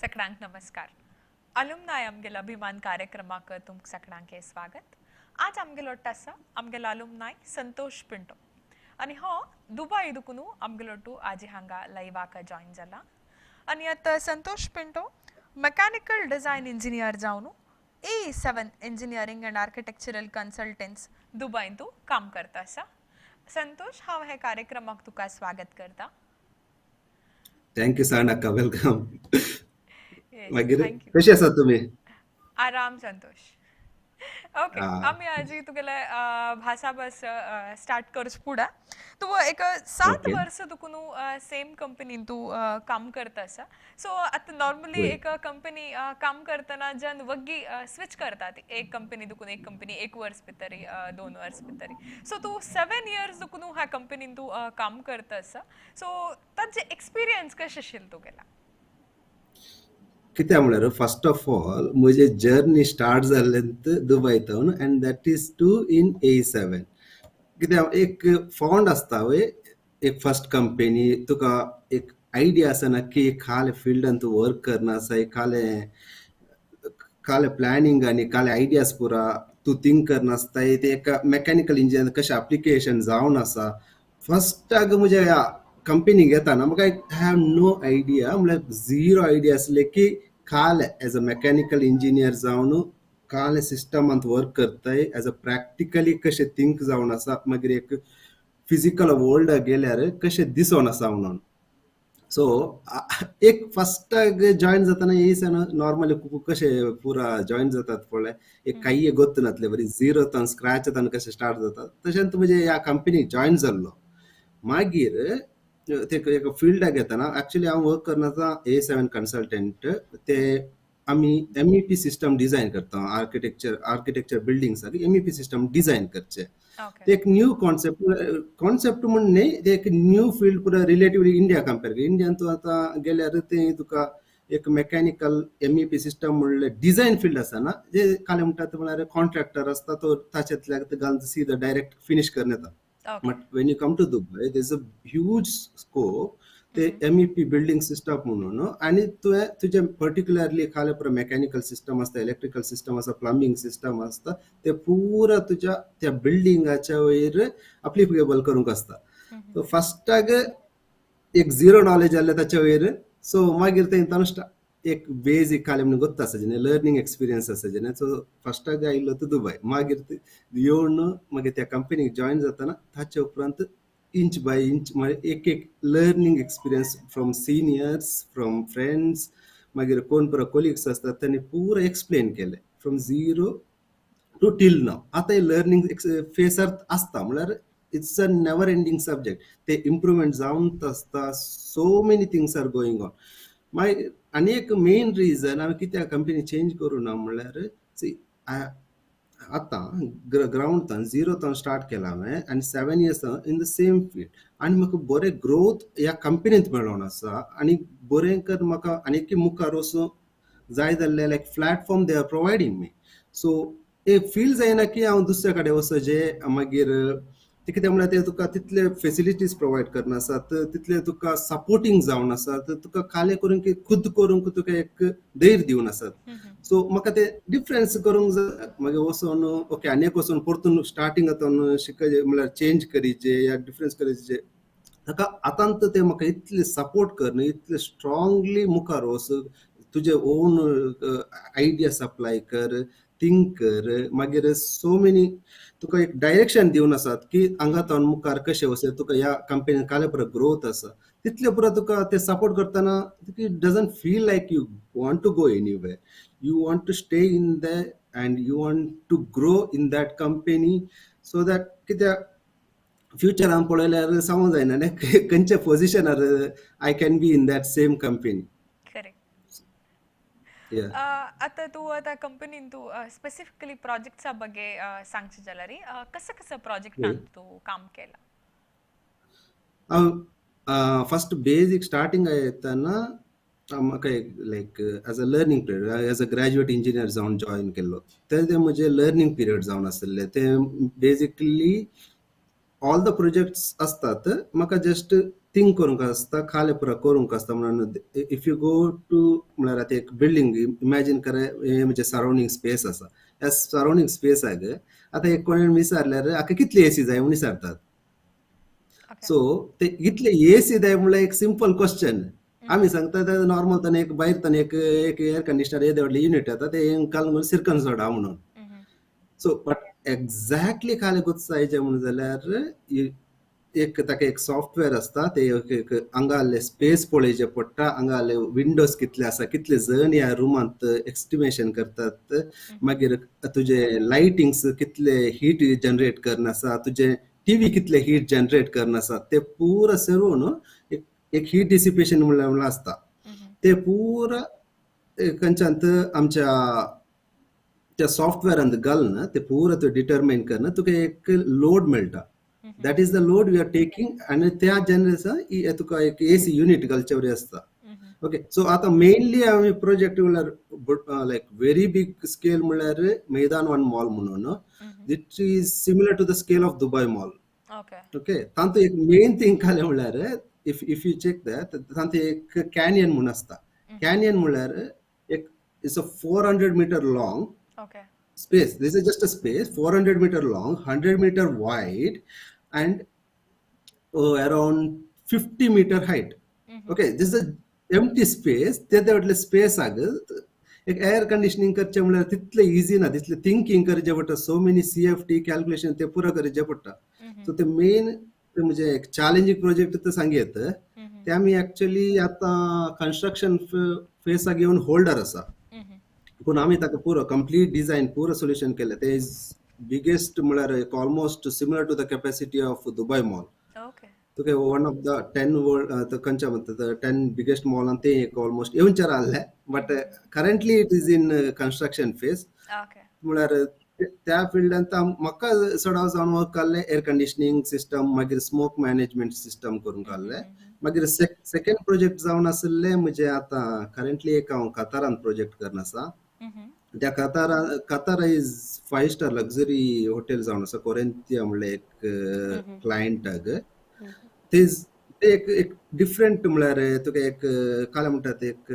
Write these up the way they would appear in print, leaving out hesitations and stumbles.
सगळ्यांक नमस्कार. अलुमनाय आमगेलो अभिमान कार्यक्रमाक तुमकां सगळ्यांक स्वागत. आज आमगेलो आसा आमगेलो अलुमनाय संतोष पिंटो आनी हो दुबय दुकून आमगेलो टू आज हांगा लायवाक जॉयन जाला. आनी आतां Santosh Pinto mechanical design engineer जावन A7 engineering and architectural consultants दुबयंत तूं काम करता आसा. संतोष, हांव हे कार्यक्रमाक तुका स्वागत करता. Thank you साणक्का, welcome. मागीर thank you. कशी आसात तुमी? आराम संतोष. ओके. आमी आजी तुगेले भासाभास स्टार्ट करच फुडें तूं एक 7 वर्स तुकून सेम कंपनीन तूं काम करता आसा. सो आतां नॉर्मली एक कंपनी काम करतना जन वग्गी स्विच करतात, एक कंपनी दुकून एक कंपनी, एक वर्स भितरी, 2 वर्स भितरी. सो तूं 7 इयर्स दुकून ह्या कंपनीन तूं काम करता आसा. सो ताजे एक्सपिरियन्स कशें आशिल्लें तुगेला? कित्याक म्हळ्यार, फर्स्ट ऑफ ऑल म्हजे जर्नी स्टार्ट जाल्लें दुबय थावन and that is too in AE7. कित्याक एक फॉन्ड आसता वय, एक फर्स्ट कंपनी, तुका एक आयडिया आसना की खाले फिल्डान तूं वर्क करना आसा, खाले खाले प्लॅनिंग आनी खाले आयडियाज पुरा तूं थिंक करनासता. ते एका मेकॅनिकल इंजिनियर कशें एप्लिकेशन जावन आसा. फर्स्टाक म्हज्या ह्या कंपनीक येताना म्हाका I have no idea, म्हळ्यार झिरो आयडिया आसले की काल एज अ मेकॅनिकल इंजिनियर जावन काल सिस्टमांत वर्क करताय, एज अ प्रॅक्टिकली कशें थिंक जावन आसा, मागीर एक फिजिकल वर्ल्ड गेल्यार कशें दिसोन आसा म्हणून. सो एक फर्स्टाक जॉयन जाताना येयसान नॉर्मली कशें पुरा जॉयन जातात पळय, एक कांय गोत्त नातले बरी, झिरो तान स्क्रॅच तान कशें स्टार्ट जाता, तशेंच म्हजे ह्या कंपनीक जॉयन जाल्लो. मागीर ते एका फिल्डाक येताना, एक्चुअली हांव वर्क करना ए सेवन कन्सल्टंट, ते आमी एमईपी सिस्टम डिझायन करता. आर्किटेक्चर बिल्डिंग्साक एमईपी सिस्टम डिझायन करचे. ते एक न्यू कॉन्सेप्ट, कॉन्सेप्ट म्हण न्ही, ते एक न्यू फील्ड पुरा रिलेटिवली इंडिया कंपेर. इंडियान तूं आतां गेल्यार ते तुका एक मेकॅनिकल एमईपी सिस्टम म्हणलें डिझायन फील्ड आसा ना, जे काले म्हणटा ते म्हळ्यार कॉन्ट्रॅक्टर आसता, तो ताचेंतल्यान घालून सीधा डायरेक्ट फिनीश करून येता. But when you come to Dubai, there's a huge scope ते एमईपी बिल्डिंग सिस्टम म्हणून. आनी तुवें तुजें पर्टिक्युलरली खाले पुरो मेकॅनिकल सिस्टम आसता, इलेक्ट्रिकल सिस्टम आसता, प्लंबींग सिस्टम आसता, ते पुरा तुज्या त्या बिल्डिंगाच्या वयर अप्लिकेबल करूंक आसता. सो फर्स्टाक एक झिरो नॉलेज आसलें ताच्या वयर. सो मागीर तें एक बेजीक खाली म्हणून गोत्त आसा जेन्ना, लर्नींग एक्सपिरियन्स आसा जेन्ना. सो फर्स्टाक आयिल्लो तो दुबय, मागीर येवन मागीर त्या कंपनीक जॉयन जाताना ताचे उपरांत इंच बाय इंच मागीर एक एक learning experience from seniors, from friends, मागीर कोण पुरो कोलिग्स आसतात, तांणी पुरो एक्सप्लेन केलें from zero to till now. आतां लर्नींग फेसार आसता, म्हळ्यार it's a never ending subject. ते इम्प्रुवमेंट जावन आसता. So many things are going on. मागीर आनी एक मेन रिजन हांवें कित्याक कंपनी चेंज करूं ना म्हणल्यार, आतां ग्रावंड झिरो तावन स्टार्ट केला हांवें आनी 7 years in the same field आनी म्हाका बरें ग्रोथ ह्या कंपनींत मेळोन आसा आनी बरें कर म्हाका आनीक मुखार वचूं जाय जाल्लें, like platform they are providing me. So एक फील जायना की हांव दुसऱ्या कडेन वचचें. मागीर ते कितें म्हणल्यार, ते तुका तितले फेसिलिटीज प्रोवायड करना आसात, तितले तुका सपोर्टींग जावन आसात, तुका खालें करूंक, खुद करूंक तुका एक धैर्य दिवन आसात. सो म्हाका ते डिफरन्स करूंक जाय. मागीर वचोन ओके आनी एक वचोन परतून स्टार्टींग आतां शिकचे म्हणल्यार चेंज करीचे या डिफरन्स करीचे. ताका आतां ते म्हाका इतले सपोर्ट कर, इतले स्ट्रांगली मुखार वच, तुजे ओन आयडिया सप्लाय कर, थिंक कर. मागीर सो मेनी तुका एक डायरेक्शन दिवन आसात की हांगा तावन मुखार कशें वचत, तुका ह्या कंपनीन काले पुरो ग्रोथ आसा, तितले पुरो तुका ते सपोर्ट करतना it doesn't feel like you want to go anywhere. You want to stay in the and you want to grow in that company, so that कित्याक फ्युचरान पळयल्यार सांगूंक जायना न्ही खंयच्या पोजिशनार I can be in that same company. Correct. आतां तूं आतां कंपनीन तूं स्पेसिफिकली प्रोजेक्ट्सा ಬಗ್ಗೆ सांगचे जाल्यार, कसं कसं प्रोजेक्टान तूं काम केलां? हांव फर्स्ट बेजीक स्टार्टींग येतना म्हाका एक like as a learning period, as a graduate engineer जावन जॉयन केल्लो, ते म्हजे लर्नींग पिरियड जावन आसले. ते बेजिकली ऑल the projects आसतात, म्हाका जस्ट थिंक करूंक आसता, खाले पुरा करूंक आसता. म्हणून if you go to, म्हळ्यार आतां एक बिल्डींग इमॅजीन कर, हे म्हणजे सरावंडींग स्पेस आसा. ह्या सरावंडींग स्पेसाक आतां एक कोणें विचारल्यार हाका कितली एसी जाय म्हणून विचारतात. सो ते कितले एसी जाय म्हणल्यार एक सिंपल क्वेश्चन. आमी सांगता नॉर्मल ताणें एक भायर ताणें एक एक एअर कंडिशनर येदे व्हडलें युनिट येता, ते घालून सिरकन सोडा म्हणून. सो बट एक्झॅक्टली खाली गुत्सायचें म्हणून जाल्यार एक ताका एक सॉफ्टवेअर आसता. ते एक हांगा स्पेस पळोवचें पडटा, हांगा विंडोज कितले आसा, कितले जण ह्या रुमांत एस्टिमेशन करतात. मागीर तुजे लायटिंग्स कितले हीट जनरेट करन आसा, तुजे टीव्ही कितले हीट जनरेट करन आसा, ते पुरा सर्व न्हू एक एक हीट डिसिपेशन म्हणल्यार आसता. ते पुरा खंयच्यान आमच्या त्या सॉफ्टवेअरांत घालून ते पुरा ते डिटरमाइन करन तुका एक लोड मेळटा. That is the load we are taking आनी त्या जनरेशन तुका एक एसी युनिट घालचे वरी आसता. ओके, सो आतां मेनली आमी प्रोजेक्ट म्हणल्यार लायक व्हेरी बिग स्केल म्हणल्यार मैदान वन मॉल म्हणून. It is similar to the scale of Dubai Mall. Okay, तांतू एक मेन थिंग खालें म्हणल्यार if you check that, तांतू एक कॅनियन म्हूण आसता. कॅनियन म्हणल्यार एक it's a 400 meter long space. This is just a space 400 meter long, 100 meter wide, and around 50 meter height. Okay, this is a empty space. ते व्हडले space आग एक air conditioning करचें म्हणल्यार तितलें इजी ना. तितलें थिंकींग करचें पडटा, so many CFD calculation ते पुरो करचें पडटा. सो ते मेन म्हणजे एक चॅलेंजींग प्रोजेक्ट तर सांगयत. ते आमी एक्चुअली आतां कन्स्ट्रक्शन फेसाक येवन होल्डार आसा, पूण आमी ताका पुरो कंप्लीट डिझायन, पुरो सोल्युशन केलें. ते is biggest म्हळ्यार एक almost similar to the capacity of Dubai Mall. तुका one of the 10 world, खंयच्या म्हणटा, 10 बिगेस्ट मॉलान ते एक ऑलमोस्ट येवचेर आहले, but currently it is in construction phase. म्हळ्यार त्या फिल्डांत म्हाका चडाव जावन वर्क केल्लें एअर कंडिशनिंग सिस्टम, मागीर स्मोक मॅनेजमेंट सिस्टम करूंक आहले. मागीर सेकंड प्रोजेक्ट जावन आशिल्लें म्हणजे आतां करंटली एक हांव कतारान प्रोजेक्ट करन आसा. त्या कतारा, Katara is five star luxury hotel जावन आसा. कोरेंतिया म्हणल्यार एक क्लायंटाक ते ते एक एक डिफरंट, म्हळ्यार तुका एक काय म्हणटात, एक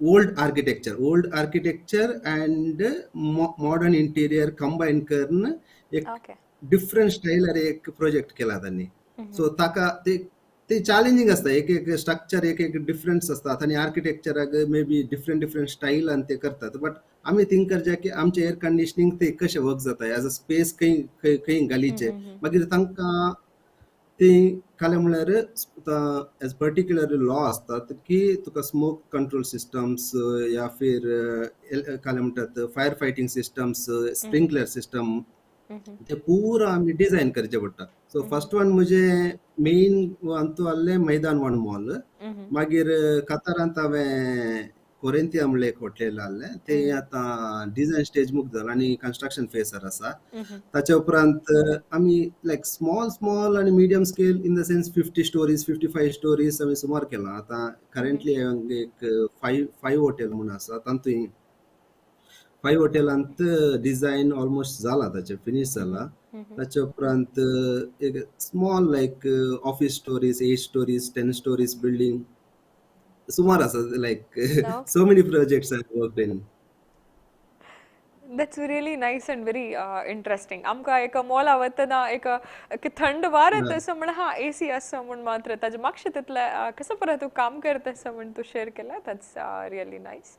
old architecture and modern interior combine करून एक डिफरंट स्टायलार एक प्रोजेक्ट केला तांणी. सो ताका ते ते चॅलेंजींग आसता. एक एक स्ट्रक्चर एक एक डिफरन्स आसता आनी आर्किटेक्चराक may be different different स्टायलान ते करतात, बट आमी थिंक करचे की आमचे एअर कंडिशनिंग ते कशें वर्क जाता एज अ स्पेस खंय खंय खंय घालीचे. मागीर तांकां ती काले म्हणल्यार एज पर्टिक्युलर लॉ आसतात की तुका स्मोक कंट्रोल सिस्टम्स या फिर काले म्हणटात fire fighting systems, sprinkler system, ते पुरा आमी डिझायन करचे पडटा. सो फर्स्ट वन म्हणजे मेन अंतू आहले मैदान वन मॉल. मागीर कतारांत हांवें कोरेंतिया म्हणलें एक हॉटेल आहलें, ते आतां डिझायन स्टेज मुक्त जाला आनी कन्स्ट्रक्शन फेसार आसा. ताच्या उपरांत आमी लायक स्मॉल स्मॉल आनी medium scale in the sense 50 stories, 55 stories आमी सुमार केलां. आतां करंटली एक फायव फायव हॉटेल म्हूण आसा. तातूंत फायव हॉटेलांत डिझायन ऑलमोस्ट जाला, ताचें फिनीश जाला. ताच्या उपरांत एक small like office stories, eight stories, 10 stories building सुमार आसा, like so many projects I work in. That's really nice and very interesting. आमकां एक मॉला वतना एक एक थंड वारें तसं म्हण हा एसी आसा म्हूण मात्र ताजे मातशें तितलें कसो परत तूं काम करता आसा म्हण तूं शेअर केला. That's really nice.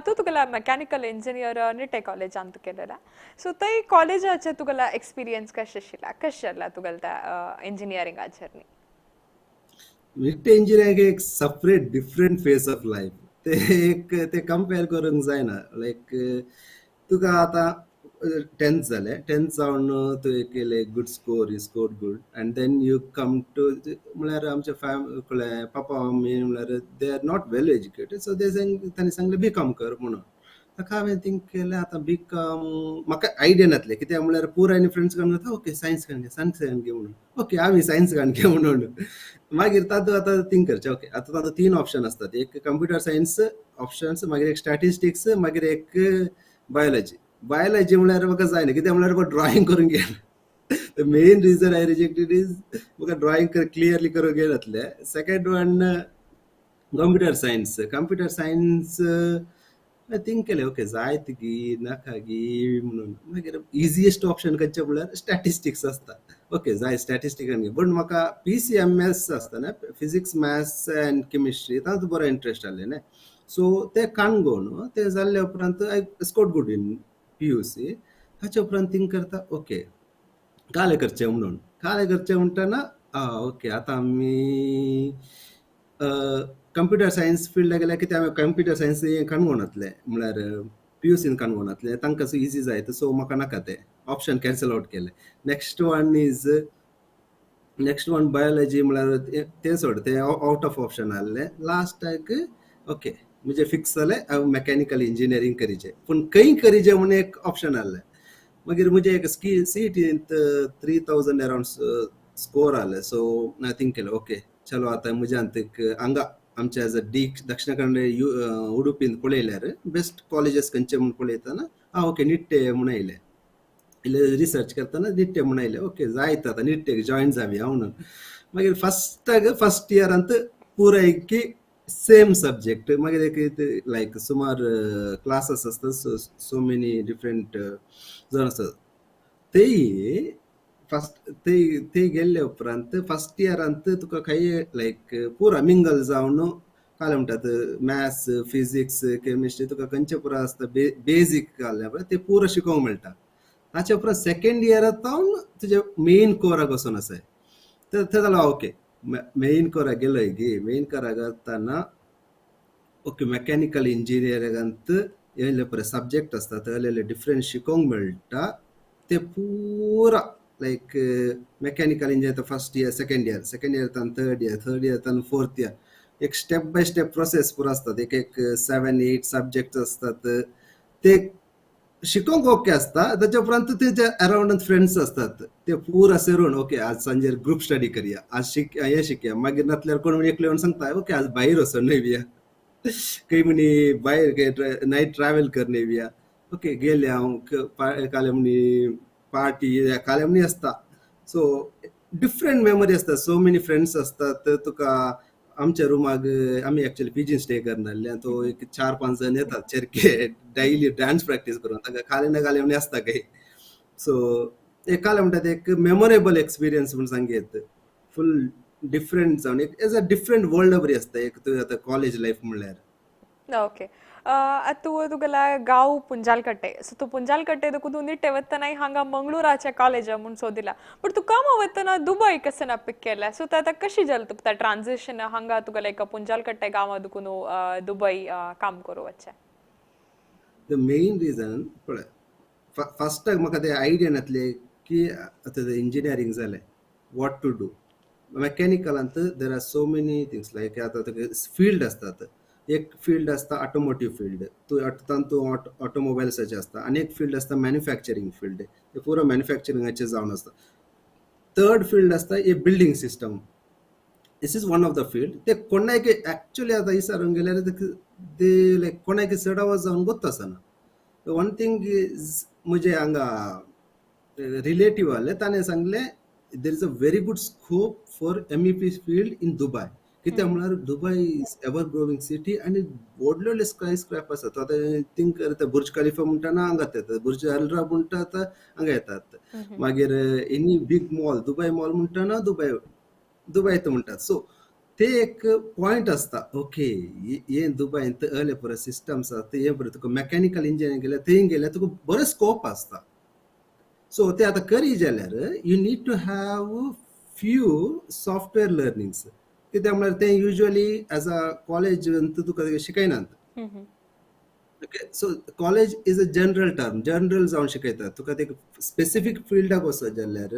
तूं तुगेल्या मेकॅनिकल इंजिनियर निटे कॉलेजान तूं केलेला. सो थंय कॉलेजाचे तुगेला एक्सपिरियन्स कशें आशिल्ला, कशें जाल्ला तुगेल्या त्या इंजिनियरिंगा जर्नी? निट्टे इंजिनियरिंग एक separate different phase of life. ते एक ते कंपेर करूंक जायना. लायक तुका आतां टेन्थ जालें, टेन्थ जावन तुवें केलें good score, you score good and then you come to, म्हळ्यार आमच्या फॅम पापा मम्मी म्हळ्यार they are not well educated, so they तांणी सांगलें बी कॉम कर म्हणून. ताका हांवें थिंक केलें, आतां बी कॉम म्हाका आयडिया नासलें. कित्याक म्हळ्यार पुराय आनी फ्रेंड्स म्हणटा, ओके, सायन्स घे, सायन्स घे म्हणून. ओके, आमी सायन्स घे म्हणून. मागीर तातूंत आतां थिंक करचें, ओके, आतां तातूंत तीन ऑप्शन आसतात. एक कंप्युटर सायन्स ऑप्शन्स, मागीर एक स्टॅटिस्टिक्स, मागीर एक बायोलॉजी. बायोलॉजी म्हळ्यार म्हाका जायना, कित्याक म्हळ्यार ड्रॉइंग करूंक येना. The main reason I rejected is म्हाका ड्रॉइंग क्लियरली करूंक येनासलें. Second one, computer science. Computer science I think केलें, ओके, जायत गी नाका गी म्हणून. मागीर इजिएस्ट ऑप्शन खंयचें म्हणल्यार स्टॅटिस्टिक्स आसता. ओके, जाय स्टॅटिस्टिकान, बट म्हाका पीसीएमएस आसता न्ही, फिजिक्स, मॅथ्स अँड केमिस्ट्री, तातूंत बरो इंट्रस्ट आहले न्ही. सो ते काणगो न्हू, ते जाल्ले उपरांत I scored good in PUC. ताचे उपरांत थिंक करता, ओके, कालें करचें म्हणून. कालें करचें म्हणटना, ओके, आतां आमी कंप्युटर सायन्स फिल्डाक गेल्यार, कितें, हांवें कंप्युटर सायन्स काणकोणांतलें, म्हळ्यार पीयूसीन काणकोणांतलें, तांकां सो इजी जायत. सो म्हाका नाका, तें ऑप्शन कॅन्सल आवट केलें. Next one is, next one biology, म्हळ्यार तें सोड, तें आवट ऑफ ऑप्शन आहलें. लास्टाक ओके, म्हणजे फिक्स जालें, हांव मेकॅनिकल इंजिनियरींग करीचें, पूण खंय करीचें म्हूण एक ऑप्शन आहलें. मागीर म्हजे एक स्की सीईटींत 3000 अरावंड स्कोर आहले. सो हांवें थिंक केलें, ओके, चलो, आतां म्हज्यान हांगा आमच्या एज अ डी दक्षिण कन्नड you उडुपीन पळयल्यार बेस्ट कॉलेजीस खंयचे म्हूण पळयतना, आं, ओके, निट्टे म्हूण येयलें. इल्लें रिसर्च करतना निट्टे म्हूण आयलें. ओके, जायत, आतां निट्टेक जॉयन जावया म्हणून. मागीर फस्टाक फस्ट इयरांत पुरायकी सेम सब्जेक्ट. मागीर एक लायक सुमार क्लासीस आसता, सो मेनी डिफरंट जावन आसता. तेय फस्ट ते ते गेल्ले उपरांत फस्ट इयरांत तुका खंय लायक पुरा मिंगल जावन, काय म्हणटात, मॅथ्स, फिजिक्स, केमिस्ट्री, तुका खंयचे पुरा आसता बेजीक घालल्या पळय, ते पुरा शिकोवंक मेळटा. ताचे उपरांत सेकेंड इयराक जावन तुजे मेन कोराक वचून आसाय. तर थंय जाल्यार ओके, मेन कोराक गेलोय गी, मेन कोराक वतना, ओके, मेकॅनिकल इंजिनियरिंगांत येयले पळय सब्जेक्ट आसता, थंय डिफरंट शिकोवंक मेळटा. ते पुरा like mechanical engineer first year, second year, second year तान थर्ड इयर, थर्ड इयर तान फोर्थ इयर, एक स्टेप बाय स्टेप प्रोसेस पुरो आसतात. एक एक सेवन एट सब्जेक्ट आसतात, ते शिकोवंक ओके आसता. ताच्या उपरांत तेजे अरावंड फ्रेंड्स आसतात, ते पुरा सेरून, ओके, आज सांजेर ग्रुप स्टडी करया, आज शिक हें शिकया. मागीर नातल्यार कोण एकले येवन सांगता, ओके, आज भायर वचोन येवया, खंय म्हणी भायर नायट ट्रॅवल करून येवया. ओके, गेले हांव, काले म्हणी पार्टी काले म्हणी आसता. सो डिफरंट मेमरी आसता, सो मेनी फ्रेंड्स आसतात तुका. आमच्या रुमाक, आमी एक्चुअली पीजीन स्टे करनासले, तो एक चार पांच जण येतात चेरके, डेली डान्स प्रॅक्टीस करून, तांकां काले ना काले म्हणी आसता काही. सो एक काले म्हणटा, एक मेमोरेबल एक्सपिरियन्स म्हूण सांगयत, फूल डिफरंट जावन एक एज अ डिफरंट वर्ल्ड बरी आसता एक तूं आतां कॉलेज लायफ म्हणल्यार. ओके, तूं तुगेल्या गांव पुंजालकट्टे, सो तूं पुंजालकट्टे तुका निट्टे वतना हांगा मंगळुराच्या कॉलेज म्हूण सोदिला, बट तूं कामा वतना दुबय कशें ना पिक केल्या? सो आतां कशी जालें तुका ट्रान्झिशन, हांगा तुगेल्या एका पुंजालकट्टे गांवा दुकून दुबय काम करूं वचचें? The main reason पळय, फर्स्ट म्हाका ते आयडिया नासले की आतां इंजिनियरींग जालें, what to do. मेकॅनिकलांत there are so many things, like आतां तुका फिल्ड आसतात. एक फिल्ड आसता ऑटोमोटीव फिल्ड, तूं तातूंत ऑटोमोबायल्साचें आसता, आनी एक फिल्ड आसता मॅन्युफॅक्चरींग फिल्ड, ते पुरो मॅन्युफॅक्चरिंगाचें जावन आसता. थर्ड फिल्ड आसता a building system. This is one of the field. ते कोणाक एक्चुअली आतां विचारूंक गेल्यार ते लायक कोणाक चड जावन गोत्त आसना. वन थिंग is, म्हजे हांगा रिलेटीव आहले, ताणें सांगलें, there is a very good scope for MEP field in Dubai. कित्याक म्हळ्यार Dubai is ever growing city आनी व्हडले व्हडले स्काय स्क्रॅपर्स आसात. आतां थिंक बुर्ज खलिफा म्हणटाना हांगात येतात, बुर्ज अल अरब म्हणटा आतां हांगा येतात, मागीर any big mall, Dubai Mall म्हणटाना दुबय दुबय म्हणटात. सो ते एक पॉयंट आसता, ओके, हे दुबयंत अहले पुरो सिस्टम्स आसा, ते हे बरें तुका मेकॅनिकल इंजिनियरींग गेल्यार, थंय गेल्यार तुका बरो स्कोप आसता. सो ते आतां करी जाल्यार you need to have few software learnings, कित्याक म्हळ्यार ते युजली एज अ कॉलेज तुका शिकयनात. Okay, so college is a general term, general जावन शिकयतात तुका. ते स्पेसिफीक फिल्डाक वचत जाल्यार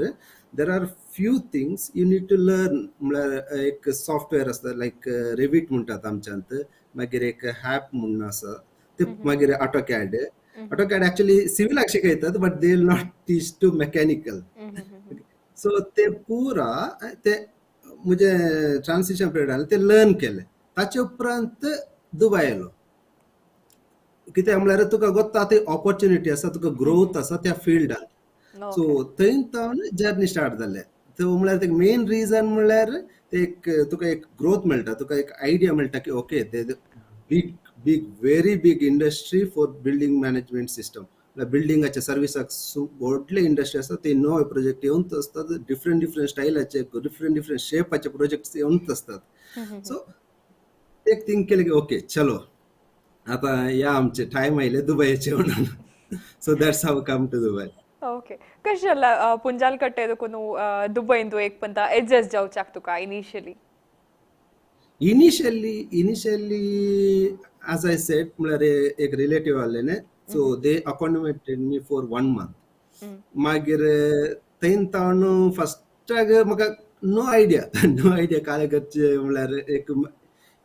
there are few things you need to learn. म्हळ्यार एक सॉफ्टवेअर आसता, लायक रेविट म्हणटात आमच्यांत, मागीर एक हॅप म्हणून आसा ते, मागीर ऑटोकॅड. ऑटोकॅड एक्चुअली सिविलाक शिकयतात, but they will not teach to mechanical. So ते पुरा ते म्हजे ट्रान्सिशन पिरियड आसलें, ते लर्न केलें. ताचे उपरांत दुबय आयलो, कित्याक म्हळ्यार तुका गोत्ता, आतां ऑपॉर्च्युनिटी आसा, तुका ग्रोथ आसा त्या फिल्डान. सो थंय तावन जर्नी स्टार्ट जालें. सो म्हळ्यार ते मेन रिजन म्हळ्यार ते एक तुका एक ग्रोथ मेळटा, तुका एक आयडिया मेळटा की ओके ते big big very big industry for building management system. बिल्डिंगाच्या सर्विसाक व्हडले इंडस्ट्री आसा, ते नवे प्रोजेक्ट येवंत आसतात, डिफरंट डिफरंट स्टायलाचे, डिफरंट डिफरंट शेपाचे प्रोजेक्ट्स येवंत आसतात. सो एक थिंक केलें की ओके चलो आता या आमचे टायम आयले दुबयचे म्हणून. So that's how come to Dubai. Okay, कशें जालें पुंजाल कट्टे देखून दुबयन तूं एक पंता एडजस्ट जावच्याक तुका initially? Initially as I said म्हळ्यार एक रिलेटीव आहलें, so they accommodated me for 1 month. मागीर थंय तावन फस्टाक म्हाका नो आयडिया, नो आयडिया काले करचे म्हळ्यार एक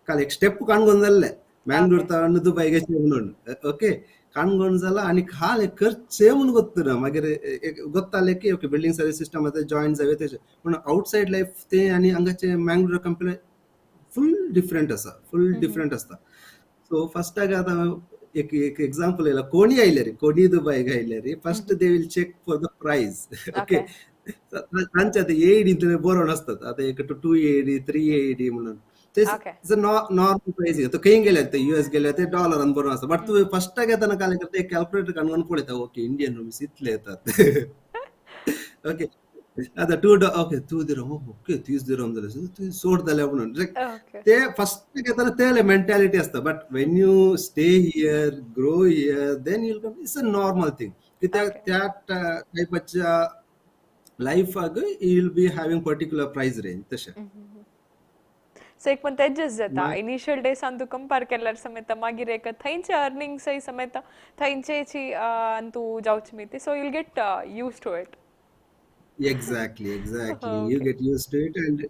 काल एक स्टेप काणकोण जाल्लें, मँगलोर तावन दुबय गेचे म्हणून. ओके, काणकोण जाला आनी काल करचें म्हणून गोत्तना मागीर एक गोत्तालें की ओके बिल्डींग सर्वीस सिस्टम आतां जॉयन जावे तेजें, पूण आवटसायड लायफ तें आनी हांगाचें मँगलोर कंपनी फूल डिफरंट आसा, फूल डिफरंट आसता. सो फस्टाक आतां एक एक एग्जाम्पल येयला, कोणी आयले रे, कोणी दुबयक आयले रे, first they will check for the price. Okay, तांचे आतां एडी बरोवन आसतात, आतां एक 2 AD 3 AD म्हणून, ते नॉर्मल प्रायस. तो खंय गेल्यार ते युएस गेल्यार ते डॉलरान बरोवन आसता, बट तुवें फस्टाक येतना काल करता एक कॅल्कुलेटर काडून पळयता, ओके इंडियन रुपीज इतले येतात. ओके आतां 2 ओके 2 दिरहम, ओके 30 दिरहम जाले, सोड जाले म्हणून. ते फस्ट येतना ते मेंटॅलिटी आसता, but when you stay here, grow here, then you come it's a normal thing. कित्याक त्या टायपाच्या लायफाक you will be having particular price range तशें. सो एक पण एडजस्ट जाता इनिशियल डेसान तूं कंपेर केल्यार समेत, मागीर एक थंयचे अर्निंग्सय समेत थंयचेची तूं जावचे मिती, so you'll get use to it. Exactly, exactly. You get used to it and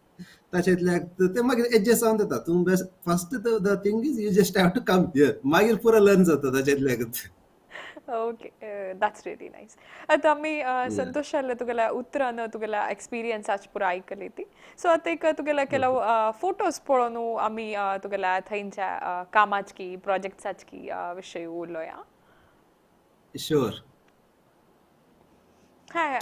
ताचेतल्याक ते मागीर एडजस्ट जावन जाता. तूं best first the thing is you just have to come here, मागीर पुरो लर्न जाता ताचेतल्याकच. Okay, that's really nice. आतां आमी संतोष जालें तुगेल्या उतरान तुगेल्या एक्सपिरियन्साच पुरो आयकली ती. सो आतां एक तुगेल्या ಕೆಲವು फोटोज पळोवन आमी तुगेल्या थंयच्या कामाची प्रोजेक्ट्साची विशय उलोया. शुअर. हाय.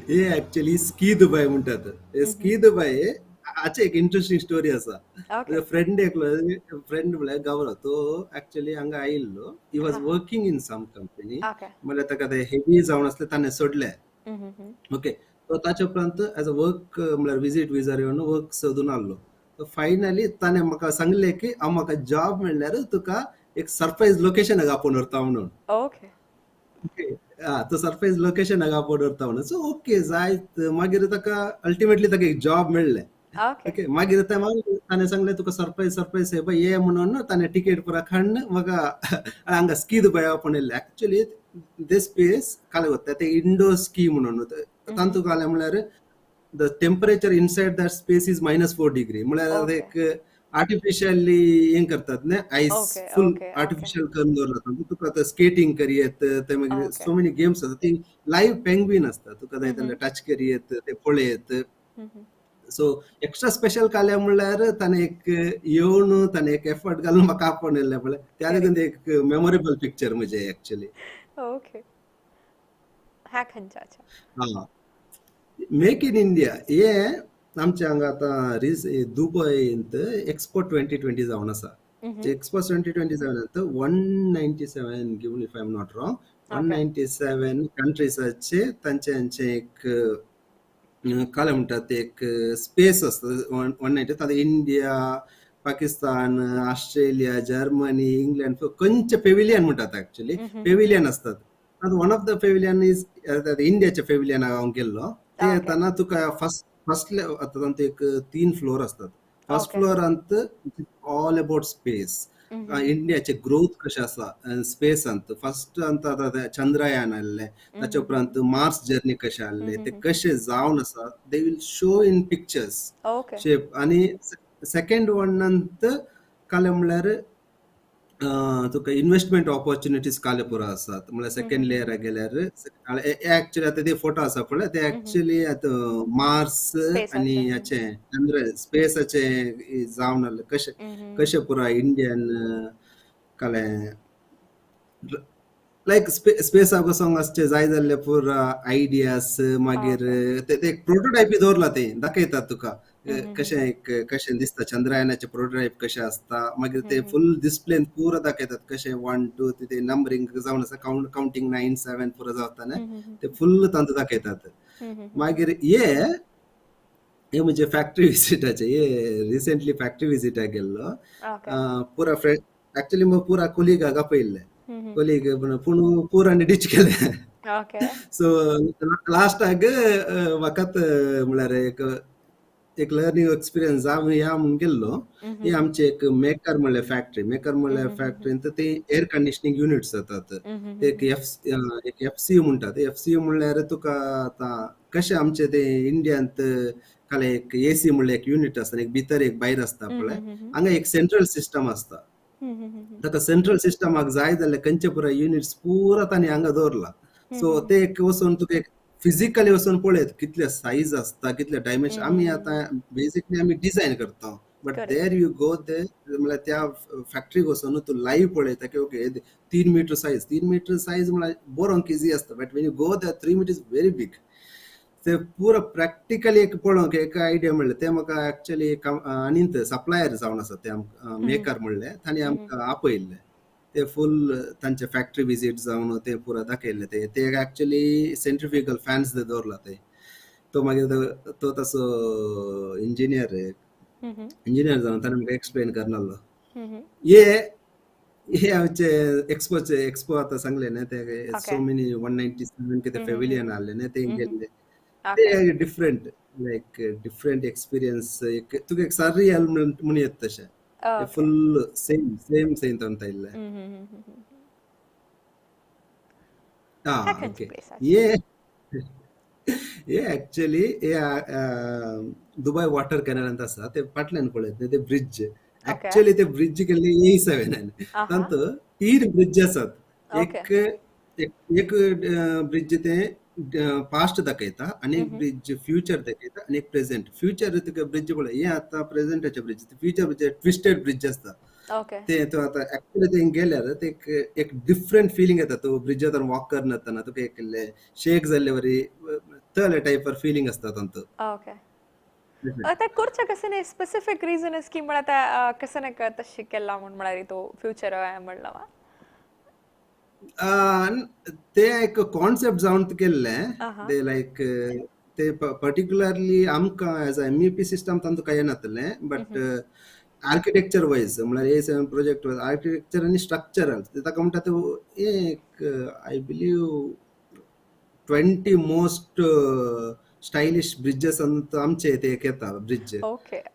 हे ऍक्च्युली स्की दुबय म्हणटात, स्की दुबय हाचे एक इंट्रस्टिंग स्टोरी आसा. फ्रेंड एकलो, फ्रेंड म्हळ्यार गौरव, तो ऍक्च्युली हांगा आयिल्लो, he was working in some company, म्हळ्यार ताका ते हेवी जावन आसलें, ताणें सोडलें. ओके, सो ताचे उपरांत एज अ वर्क म्हळ्यार विजीट विजार येवन वर्क सोदून आहलो. फायनली ताणें म्हाका सांगलें की हांव म्हाका जॉब मेळ्ळ्यार तुका एक सरप्रायज लोकेशनाक आपोवन व्हरता म्हणून. ओके, तो सरप्रायज लोकेशनाक आपोवन व्हरता म्हणून. सो ओके जायत, मागीर ताका अल्टिमेटली ताका एक जॉब मेळ्ळें. ओके, मागीर ताणें सांगलें तुका सरप्रायज सरप्रायज हे ये म्हणून, ताणें टिकेट पुरा काडून म्हाका हांगा स्की दुबय आपोवन येयलें. ऍक्च्युली दीस प्लेस काल वता ते इंडोर स्की म्हणून, तांतू कालें म्हळ्यार the temperature inside that space is -4 degree, म्हळ्यार एक आर्टिफिशियली हें करतात न्ही, आयस फूल आर्टिफिशियल करून दवरला. तुका आतां स्केटींग करी येत, ते मागीर सो मेनी गेम्स आसता, ती लायव्ह पेंग्वीन आसता, तुका जाय जाल्यार टच करी येत, ते पळयत. सो एक्स्ट्रा स्पेशल काल्या म्हणल्यार ताणें एक येवन ताणें एक एफर्ट घालून म्हाका आपोवन येयल्लें पळय, त्या देखून एक मेमोरेबल पिक्चर म्हजें एक्चुअली. ओके, ह्या खंयच्या? हा, मेक इन इंडिया हे आमच्या हांगा आतां दुबयंत एक्सपो 2020 जावन आसा. एक्सपो 2020 जावन आसा, 197 given, if I am not wrong, 197 कंट्रीजाचे तांचे एक काय म्हणटात एक स्पेस आसता 190, तातूंत India, Pakistan, Australia, Germany, England, खंयचे पेविलियन म्हणटात, ऍक्च्युली पेविलियन असतात. One of the pavilion is इंडियाच्या पेविलियन हांव गेल्लो. ते येताना तुका फर्स्ट फर्स्ट आतां तांतूं एक 3 फ्लोर असतात. फर्स्ट फ्लोरांत ऑल अबाउट स्पेस, इंडियाचे ग्रोथ कशें आसा स्पेसांत. फर्स्ट आतां चंद्रयान आयल्लें, ताच्या उपरांत मार्स जर्नी कशें आसलें, ते कशें जावन आसा, they will show in pictures shape. आनी सेकंड वनांत काले म्हणल्यार तुका इन्व्हेस्टमेंट ऑपॉर्च्युनिटीज काले पुरो आसात. म्हणल्यार सेकंड लेयराक गेल्यार एक्चुअली आतां ते फोटो आसा पळय, ते एक्चुअली आतां मार्स आनी हाचे चंद्र स्पेसाचे जावन आसले, कशें कशें पुरो इंडियन काले लायक स्पेसाक वचोंक आसचे जाय जाल्ले पुरा आयडियास. मागीर ते एक प्रोटोटायपी दवरला, ते दाखयतात तुका कशें एक कशें दिसता, चंद्रयानाचे प्रोटोटायप कशें आसता. मागीर ते फुल डिस्प्लेन पुरा दाखयतात कशें 1 2 ते नंबरींग जावन आसा, काउंटींग 9 7 पुरा जाता न्ही, ते फुल तांतू दाखयतात. मागीर हे हे म्हणजे फॅक्टरी विजिटाचे, हे रिसेंटली फॅक्टरी विजिटाक गेल्लो. पुरा फ्रेंड एक्चुअली मग पुरा कोलिगाक आपयल्ले, कोलीग पूण पुरांनी डिच केले. सो लास्टाक म्हाकाच म्हळ्यार एक एक लर्निंग एक्सपिरियन्स जावन या म्हूण गेल्लो. हे आमचे एक मेकर म्हणल्यार फॅक्टरी, मेकर म्हणल्यार फॅक्टरीन ते एअर कंडिशनिंग युनिट्स जातात. एक एफ सी you म्हणटात. एफ सी you म्हणल्यार तुका आतां कशें आमचे ते इंडियांत काल एक ए सी म्हणल्यार एक युनिट आसता, एक भितर एक भायर आसता पळय, हांगा एक सेंट्रल सिस्टम आसता. ताका सेंट्रल सिस्टमाक जाय जाल्यार खंयचे पुराय युनिट्स पुरा तांणी हांगा दवरला. सो ते एक वचून तुका एक फिजिकली वचून पळयत कितले सायज आसता, कितले डायमेन्शन. आमी आतां बेसिकली आमी डिजायन करता, but there you go ते म्हळ्यार त्या फॅक्टरीक वचून तूं लायव्ह पळयता की okay 3 metre size, 3 metre size म्हळ्यार बरोवंक इजी आसता, but when you go there 3 metre is very big. ते पुरा प्रॅक्टिकली एक पळोवंक एक आयडिया मेळ्ळें. ते म्हाका एक्चुअली आनी सप्लायर जावन आसा ते आमकां मेकर म्हणले, तांणी आमकां आपयल्ले. ते फूल तांचे फॅक्टरी विजीट जावन ते पुरा दाखयल्ले. ते ते एक्चुअली सेंट्रिफ्युगल फॅन्स दवरला ते. तो मागीर तो तसो इंजिनियर इंजिनियर जावन ताणें म्हाका एक्सप्लेन करनासलो. हे हे आमचे एक्सपोचे एक्सपो आतां सांगले न्ही, ते सो मेनी 197 कितें पेविलियन आहले न्ही, ते गेल्ले. ते डिफरंट लायक डिफरंट एक्सपिरियन्स, एक तुका एक सर्रियल म्हूण येता तशें फुल सेम सेम सेम तांकां इल्लें. ओके. हे हे एक्चुअली हे दुबय वॉटर कॅनलांत आसा, ते फाटल्यान पळयत ते ब्रिज. एक्चुअली ते ब्रिज केल्ले ए सेवेनान. तातूंत 3 ब्रिज आसात. एक एक ब्रिज ते पास्ट दाखयता, आनी एक ब्रिज फ्युचर दाखयता, आनी एक प्रेझेंट. फ्युचर तुका ब्रिज पळय, हे आतां प्रेझेंटाचे bridge, future bridge twisted bridge आसता. ते तूं आतां एक्चुअली थंय गेल्यार ते एक डिफरंट फिलींग येता. तूं ब्रिजांतल्यान वॉक करनासतना तुका एक शेक जाल्ले वरी तले टायपार फिलींग आसता तांतूत. ओके. ते करच्या कसं स्पेसिफीक रिजन की म्हळ्यार कसं नाका तशें केला म्हूण म्हळ्यार तो फ्युचर म्हणला? ते एक कॉन्सेप्ट जावन केल्ले ते लायक ते पर्टिक्युलरली आमकां as a MEP system तांतूं कांय नासलें, बट आर्किटेक्चर वायज म्हळ्यार ए सेवन प्रोजेक्ट वायज आर्किटेक्चर आनी स्ट्रक्चरल ताका म्हणटा ते एक I believe 20 most stylish bridges आमचे ते एक येता ब्रिज.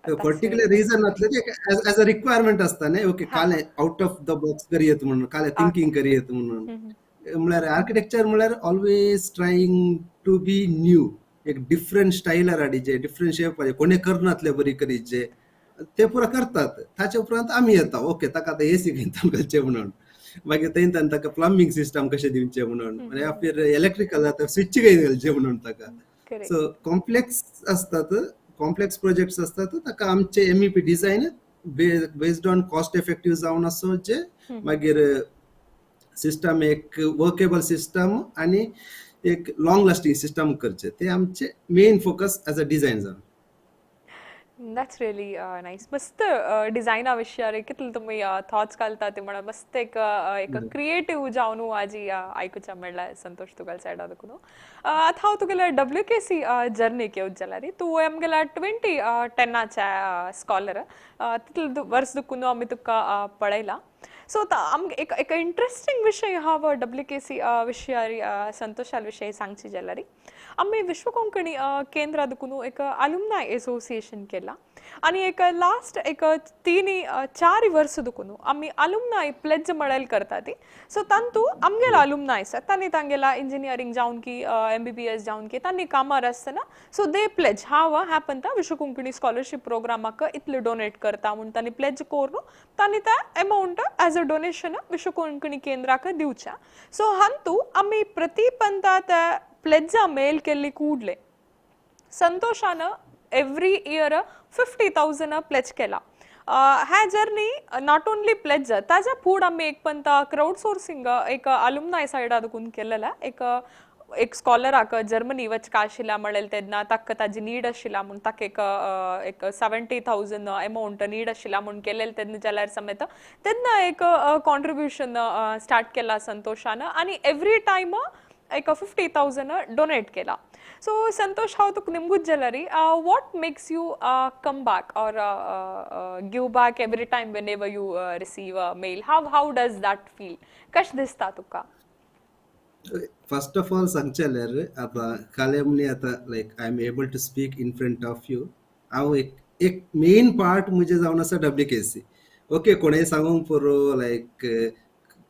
पर्टिक्युलर रिजन नासलें, ते एज अ रिक्वायरमेंट आसता न्ही, ओके काल आउट ऑफ the box करयत म्हणून, काल थिंकींग करयत म्हणून. म्हळ्यार आर्किटेक्चर म्हळ्यार always trying to be new, एक डिफरंट स्टायलार हाडीचे, डिफरंट शेप कोणी करनातले बरी करीचे, ते पुरा करतात. ताचे उपरांत आमी येता ओके ताका आतां एसी खंय घालचें म्हणून, मागीर थंय ताका प्लंबींग सिस्टम कशें दिवचें म्हणून, या फिर इलेक्ट्रिकल आतां स्विच खंय घालचें म्हणून ताका. सो कॉम्प्लेक्स असतात, कॉम्प्लेक्स प्रोजेक्ट्स असतात, ताका आमचे MEP design based on cost effective जावन आसोचे, मागीर सिस्टम एक वर्केबल सिस्टम आनी एक लॉंग लास्टिंग सिस्टम करचे, ते आमचे main focus as a design जावन. That's really nice. मस्त डिझायना विशयार कितले तुमी थॉट्स घालता ते म्हणून मस्त एक एक क्रिएटीव जावन आजी आयकुच्या मेळ्ळा संतोष तुगेल्या सायडा देखून. आतां हांव तुगेल्या WKC जर्नीक येवच जाल्यार तूं आमगेल्या 2010 स्कॉलर, तितले वर्स दुखून आमी तुका पळयला. सो आमकां एक एक इंट्रस्टींग विशय आहा WKC विशयार, संतोषाल विशय सांगची जाल्यार आमी विश्व कोंकणी केंद्रा देखून एक अल्युमनाय एसोसिएशन केला आनी एक लास्ट एक 3-4 वर्स देखून आमी अल्युमनाय प्लेज म्हणेल करता ती. सो तांतू आमगेलो अल्युमनाय आसा, तांणी तांगेला इंजिनियरींग जावन की MBBS जावन की तांणी कामार आसतना सो दे प्लेज हांव ह्या पंता विश्व कोंकणी स्कॉलरशीप प्रोग्रामाक इतले डोनेट करता म्हूण तांणी प्लेज करून तांणी त्या amount as a donation Vishwa Konkani केंद्राक दिवच्या. सो हांतू आमी प्रति पंता त्या प्लेजा मेल केल्ली ಕೂಡಲೇ संतोषान एव्हरी इयर 50,000 प्लेज केला. ह्या जर्नी not only pledge, ताज्या फूड आमी एक पण क्राऊड सोर्सिंग एक अलुमनाय सायडा दुकून केलेला. एक एक स्कॉलराक जर्मनी वचका आशिल्ला म्हणलें तेन्ना ताका ताजी नीड आशिल्ला म्हूण ताका एक एक 70,000 अमावंट नीड आशिल्ला म्हूण केलेलें तेन्ना जाल्यार समेत तेन्ना एक कॉन्ट्रिब्युशन स्टार्ट केला संतोषान आनी एवरी टायम एक 50,000 डोनेट केला. सो संतोष, हांव तुका निमगूच जाल्यार what makes you come back or give back every time whenever you receive a mail? How does that feel? कशें दिसता तुका? फर्स्ट ऑफ ऑल सांगचें जाल्यार आतां काले म्हणी आतां like I am able to speak in front of you, हांव एक एक मेन पार्ट म्हजें जावन आसा WKC. Okay, कोणेय सांगूंक पुरो लायक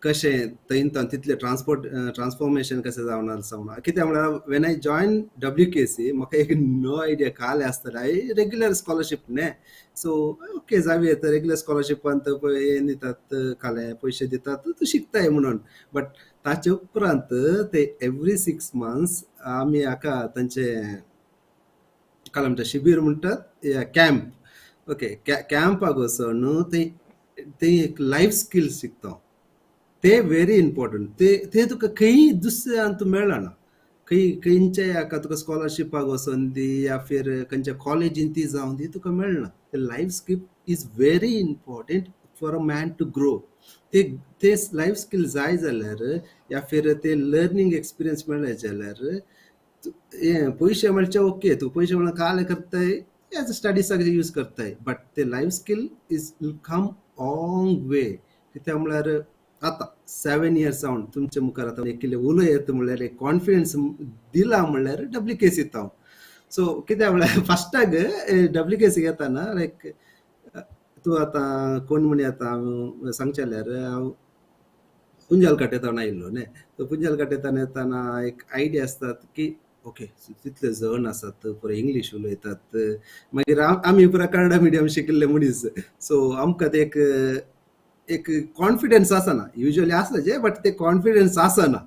कशें थंय तितलें ट्रान्सपोर्ट ट्रान्सफॉर्मेशन कशें जावन आसा म्हणून. कित्याक म्हळ्यार when I join WKC म्हाका एक नो आयडिया काले आसतलें. हांवें रेगुलर स्कॉलरशीप न्ही, सो ओके जावं येता रेगुलर स्कॉलरशिपान हें दितात, काले पयशे दितात, तूं शिकताय म्हणून. बट ताचे उपरांत ते एवरी 6 मंथ्स आमी हाका तांचे काय म्हणटा शिबीर म्हणटात, कॅम्प. ओके, कॅम्पाक वचून थंय ते एक लायफ स्किल्स शिकता, ते व्हेरी इम्पॉर्टंट. ते ते तुका खंय दुसऱ्यान तूं मेळना, खंय खंयच्या हाका तुका स्कॉलरशिपाक वचोन दी या फिर खंयच्या कॉलेजीन ती जावन दी, तुका मेळना. ते life skill is very important for a man to grow. ते ते लायफ स्कील जाय जाल्यार या फिर ते लर्नींग एक्सपिरियन्स मेळ्ळे जाल्यार हें पयशे मेळचे. ओके, तूं पयशे मेळून काले करताय, एज स्टडीसाक यूज करताय, बट ते life skill is will come long way. कित्याक म्हळ्यार आतां 7 इयर्स जावन तुमच्या मुखार आतां एक कितें उलयत म्हणल्यार एक कॉन्फिडन्स दिला म्हणल्यार WKC हांव. सो कित्याक म्हळ्यार फस्टाक WKC येताना लायक तूं आतां कोण म्हणी आतां सांगचें जाल्यार हांव पुंजलकाटेंतावन आयिल्लो न्ही. सो पुंजलकाटेंतावन येताना एक आयडिया आसतात की ओके तितले जण आसात, पुरो इंग्लीश उलयतात, मागीर आमी पुरा कन्नडा मिडियम शिकिल्ले मनीस, सो आमकां ते एक एक कॉन्फिडन्स आसना, युजली आसा जे, बट ते कॉन्फिडन्स आसना.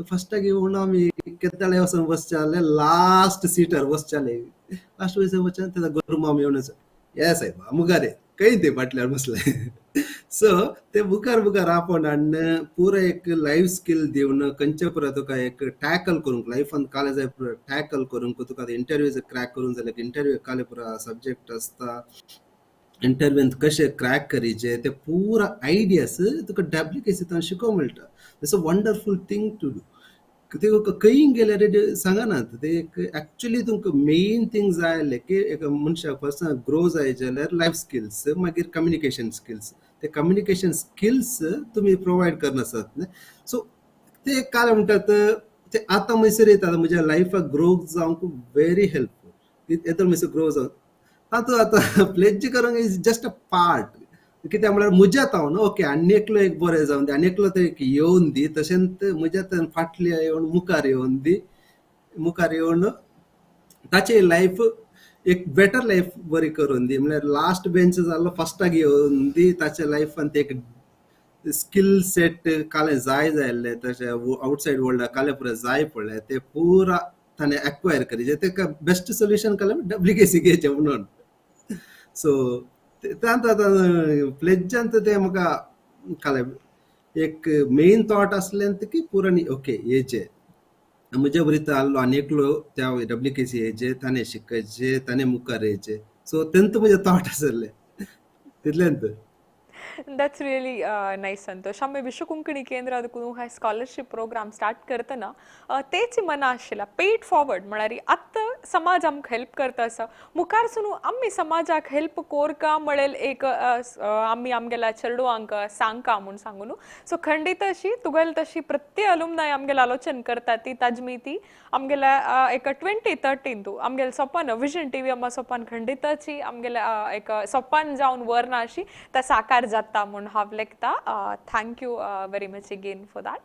फस्टाक येवन आमी केद्दाळे वचून बसचे जाल्यार लास्ट सिटार बसचाले, लास्ट वचून तेजो गुरुमाम येवन ये सायबा मुखार खंय ते फाटल्यान बसले. सो ते मुखार मुखार आपोवन हाडून पुरो एक लायफ स्कील दिवन खंयचे पुरो तुका एक टॅकल करूंक लायफान काले जाय पुरो टॅकल करूंक तुका इंटरव्यूज क्रॅक करूंक जाल्यार इंटरव्यू काले पुरो सब्जेक्ट आसता, इंटरव्यूंत कशें क्रॅक करीचे ते पुरा आयडियास तुका WKC शिकोवंक मेळटा. It's a wonderful thing to do. ते खंय गेल्यार सांगनात ते एक एक्चुली तुमकां मेन थींग जाय आसलें की एक मनशाक पर्सन ग्रो जाय जाल्यार लायफ स्किल्स, मागीर कम्युनिकेशन स्किल्स. ते कम्युनिकेशन स्किल्स तुमी प्रोवायड करनासत न्ही. सो ते काय म्हणटात ते आतां म्हणसर येता म्हज्या लायफाक ग्रो जावंक व्हेरी हेल्पफूल. येता म्हणसर ग्रो जावन तातूंत आतां प्लेज करूंक is just a part. कित्याक म्हळ्यार म्हज्या हांव ओके आनी एकलो एक बरें जावन दी, आनी एकलो तो एक येवन दी, तशेंच म्हज्या फाटल्या येवन मुखार येवन दी, मुखार येवन ताचे लायफ एक बेटर लायफ बरी करून दी. म्हळ्यार लास्ट बेंच जाल्लो फस्टाक येवन दी, ताच्या लायफान ते एक स्किल सेट काले जाय जाल्ले तशें आवटसायड वर्ल्डाक काले पुरो जाय पडले ते पुरा ताणें एक्वायर करीचे. तेका बेस्ट सोल्युशन काले WKC घेवचें म्हणून. सो तांत आतां प्लेजांत तें म्हाका काले एक मेन थॉट आसलें की पुरो ओके येचे म्हज्या बरी आसलो आनी एकलो त्या WKC येचे, ताणें शिकयचे, ताणें मुखार येयचे. सो तेंत म्हजें थॉट आसलें तितलेंच. That's really nice Santosh. आमी विश्व कोंकणी केंद्र देखून हे स्कॉलरशीप प्रोग्राम स्टार्ट करतना तेच मना आशिल्ला पेड फॉरवर्ड, म्हळ्यार आतां समाज आमकां हेल्प करता आसा, मुखार सुनू आमी समाजाक हेल्प कोरका म्हळेल एक आमी आमगेल्या चेडवांक सांगका म्हूण सांगू न्हू. सो खंडीत अशी तुगेले तशी प्रत्येक अलुमनाय आमगेले आलोचन करता ती ताजमी ती आमगेल्या एक 2013 तूं आमगेले सोपान विजन टीव्ही आमा सोपान खंडिताची आमगेल्या एक सोपान जावन वरना अशी ता साकार जाता म्हूण हांव लेखता. Thank you very much again for that.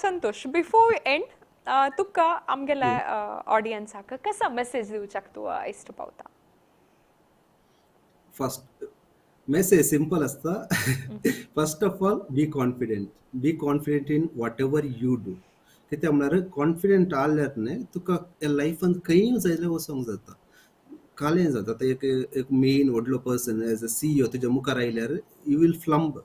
Santosh, before end तुका आमगेल्या ऑडियन्साक कसा मेसेज दिवच्याक तूं इश्ट पावता? फर्स्ट मेसेज सिंपल आसता. First of all, be confident, be confident in whatever you do. कित्याक म्हळ्यार कॉन्फिडंट आहल्यार न्ही तुका लायफान खंय जाय जाल्यार वचोंक जाता. कालें जाता. आतां एक एक मेन व्हडलो पर्सन एज अ सीईओ तुज्या मुखार आयल्यार you will फ्लंब,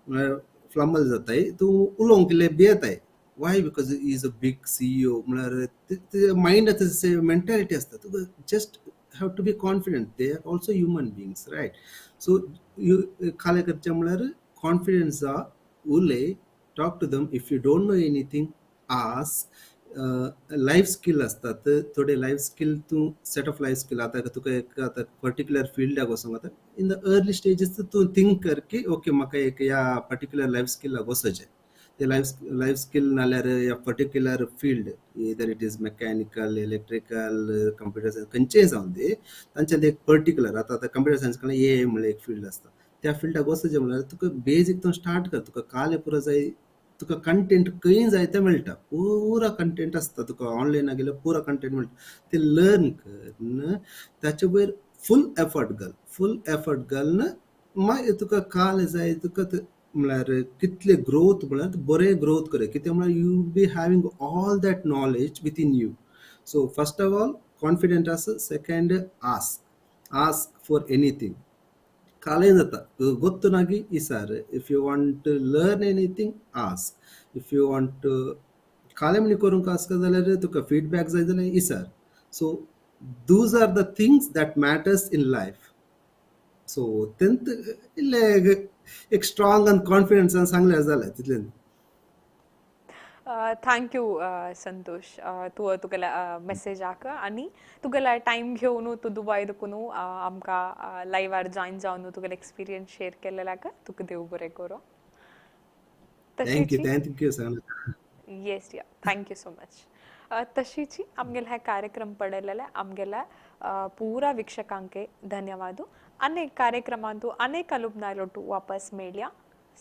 म्हळ्यार फ्लम्बल जाताय तूं, उलोवंक इल्लें भियेताय. Why? Because is a big CEO. म्हळ्यार तुज्या मायंडात मेंटेलिटी आसता. तुका just have to be confident. They are also human beings, right? So you कालें करचें म्हळ्यार कॉन्फिडन्स जा, उलय, talk to them. If you don't know anything, ask. Life skill आसतात थोडे, लायफ स्कील तूं, सेट ऑफ लायफ स्कील. आतां तुका एक आतां पर्टिक्युलर फिल्डाक वचोंक, आतां इन the early stages तूं थिंक कर की ओके, म्हाका एक ह्या पर्टिक्युलर लायफ स्किलाक वचोचें. ते लायफ स्कील नाल्यार ह्या particular field, either it is mechanical, electrical, computer science, खंयचेय जावन दी, तांच्यात एक पर्टिक्युलर, आतां आतां कंप्युटर सायन्स कडल्यान ए म्हणल्यार एक फिल्ड आसता, त्या फिल्डाक वचचें म्हणल्यार तुका बेजीक तूं स्टार्ट कर. तुका कालें पुरो जाय, तुका कंटेंट खंय जाय तें मेळटा. पुरा कंटेंट आसता तुका, ऑनलायन गेल्यार पुरा कंटेंट मेळटा. ते लर्न कर, ताचे वयर फूल एफर्ट घाल. फूल एफर्ट घालून मागीर तुका काल जाय तुका, म्हळ्यार कितले ग्रोथ, म्हळ्यार बरें ग्रोथ कर. कितें म्हळ्यार you be having all that knowledge within you. So first of all, confident आस. Second, ask, ask for anything. कालें जाता, ಗೊತ್ತು ಇಸಾರ್. If you want to learn anything, ask. If you want to कालें करूंक आसता जाल्यार, तुका फीडबॅक जाय जाल्यार इसार. So those are the things that matters in life. So tenth इल्लें एक स्ट्रॉंग आनी कॉन्फिडन्सान सांगल्यार जालें तितलें. Thank you Santosh, तूं तुगेल्या मेसेजाक आनी तुगेल्या टायम घेवन तूं दुबाय दुकून आमकां लायव्हार जॉयन जावन तुगेले एक्सपिरियन्स शेअर केलेल्याक. तुका देव बरें करूं. Thank you, thank you सांग. Yes, yeah, thank you so much. तशीची आमगेले हे कार्यक्रम पडलेले आमगेल्या पूरा वीक्षकांके धन्यवाद. अनेक कार्यक्रमांतु अनेक अलुमनायलोटू वापस मेळया.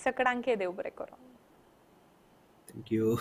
सकडांके देव बरें करूं. Thank you.